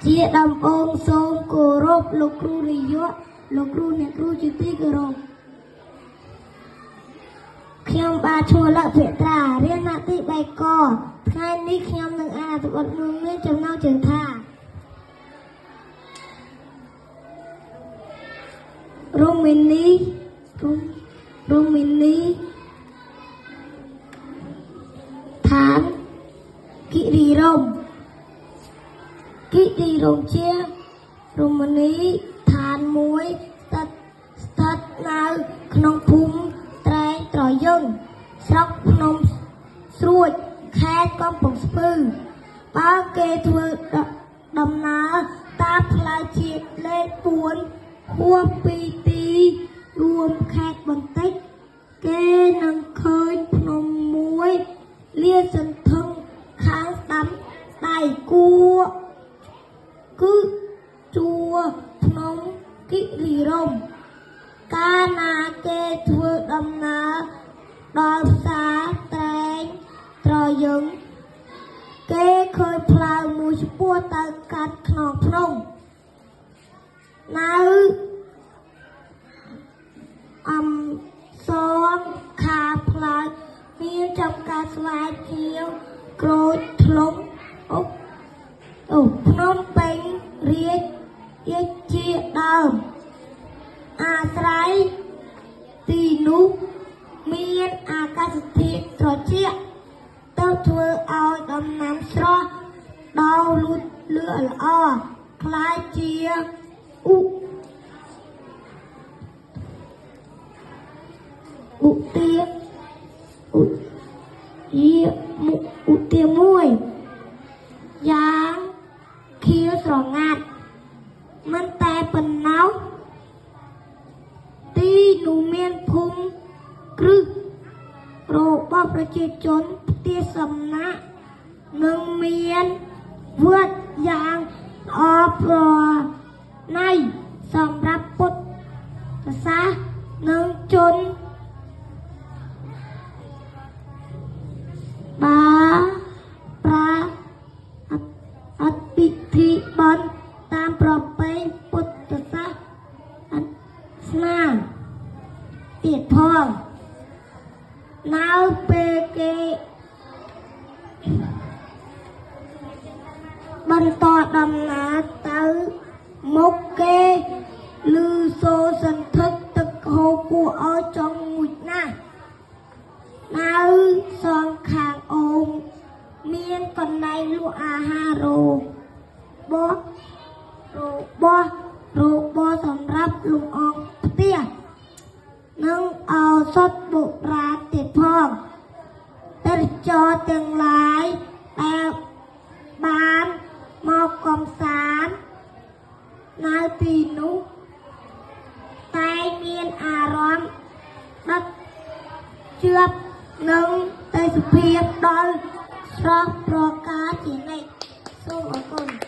ជាដំបូងសូមគោរពលោកគ្រូនាយកលោកគ្រូអ្នកគ្រូជាទីគោរពខ្ញុំបាទឈ្មោះលក្ខភត្រារៀនថ្នាក់ទី3កថ្ងៃនេះខ្ញុំនឹងអានអត្ថបទមួយមានចំណងជើងថារមនីរមនីឋានគិរីរម្យគិរីរម្យជារមណីយដ្ឋានមួយស្ថិតនៅក្នុងភូមិត្រែងត្រយឹងស្រុកភ្នំស្រួចខេត្តកំពង់ស្ពឺបើគេធ្វើដំណើរតាមផ្លូវជាតិលេខ4ហួសពីទីរួមខេត្តបន្តិចគេនឹងឃើញភ្នំមួយលាសន្ធឹងខាងស្ដាំដៃគួរគឺជួរភ្នំគិរីរម្យកាលណាគេធ្វើដំណើរដល់ផ្សារត្រែងត្រយឹងគេឃើញផ្លូវមួយឆ្ពោះទៅកាត់ខ្នងភ្នំនៅអំសងខាផ្លូវមានចំការស្វាយខៀវក្រូចធ្លុំអូភ្នំពេញរាជជាដើមអាស្រ័យទីនោះមានអាកាសធាតុត្រជាក់ទៅធ្វើឲ្យដំណាំស្រស់ដល់លូតលឿល្អក្លាយជាឧទាឧទាមួយយ៉ាងខៀវស្រងាត់មិនតែប៉ុណ្ណោះទីនោះមានភូមិគ្រឹះរបស់ប្រជាជនផ្ទះសំណាក់នឹងមានវត្តយ៉ាងល្អប្រណីសម្រាប់ពុទ្ធសាសនិងជនបាប្រាអត់ពិធីបន់តាមប្រពៃពុទ្ធសាសនាទៀតផងនៅពេលគេបន្តដំណើរទៅមុខគេឮសូរសន្ធឹកទឹកហូរគួរឲ្យចង់ងូតណាស់នៅសងខាងអូមមានកន្លែងលក់អាហាររបស់សម្រាប់លំអងផ្ទះនិងឱសថបុរាណទៀតផងទេសចរទាំងឡាយដែលបានមកកំសាន្តនៅទីនោះតែមានអារម្មណ៍ដិតជាប់នឹងទេសភាពដល់ស្រស់ប្រការជានិច្ចសូមអរគុណ។